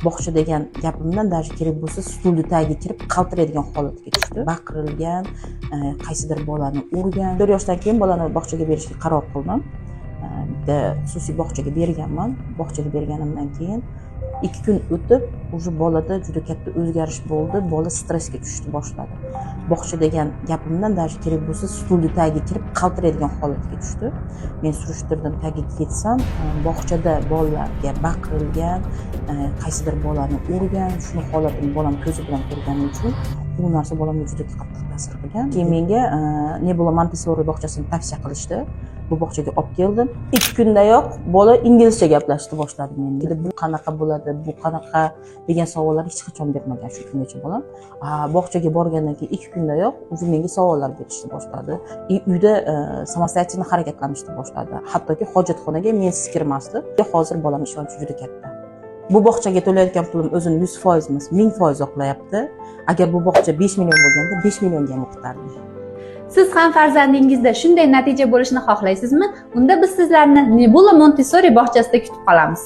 Bog'cha degan gapimdan даже kerak bo'lsa stulni tagiga kirib qaltiraydigan holatga tushdi. Baqirilgan, qaysidir bolani urgan. 4 yoshdan keyin bolani bog'chaga berishga qaror qildim. Bitta xususiy bog'chaga berganman. Bog'chaga berganimdan keyin 2 kun o'tib, уже bolada juda katta o'zgarish bo'ldi. Bola stressga tushishni boshladi. Bog'cha degan gapimdan даже kerak bo'lsa stulni tagiga kirib qaltiraydigan holatga tushdi. Men surishtirdim, tagiga ketsam, bog'chada bolalarga baqirilgan, qaysidir bolani urgan. Shuni holatini bolam ko'zi bilan ko'rgani uchun bu narsa bolamga juda qattiq ta'sir qilgan. Keyin menga Nebula Montessori bog'chasini tavsiya qilishdi. Bu bog'chaga olib keldim. 2 kundayoq bola inglizcha gaplashishni boshladi menga. Bu qanaqa bo'ladi, bu qanaqa degan savollar hech qachon bermagan shu kungacha bolam. Bog'chaga borgandan keyin 2 kundayoq уже menga savollar berishni boshladi и uyda самостоятельно harakatlanishni boshladi, hattoki hojatxonaga mensiz kirmasdi. Hozir bolam ishonchi juda katta. Bu bog'chaga to'layotgan pulim o'zini 100% emas, 1000% oqlayapti. Agar bu bog'cha 5 million bo'lganda, 5 millionga ham o'qitardim. Siz ham farzandingizda shunday natija bo'lishini xohlaysizmi? Unda biz sizlarni Nebula Montessori bog'chasida kutib qolamiz.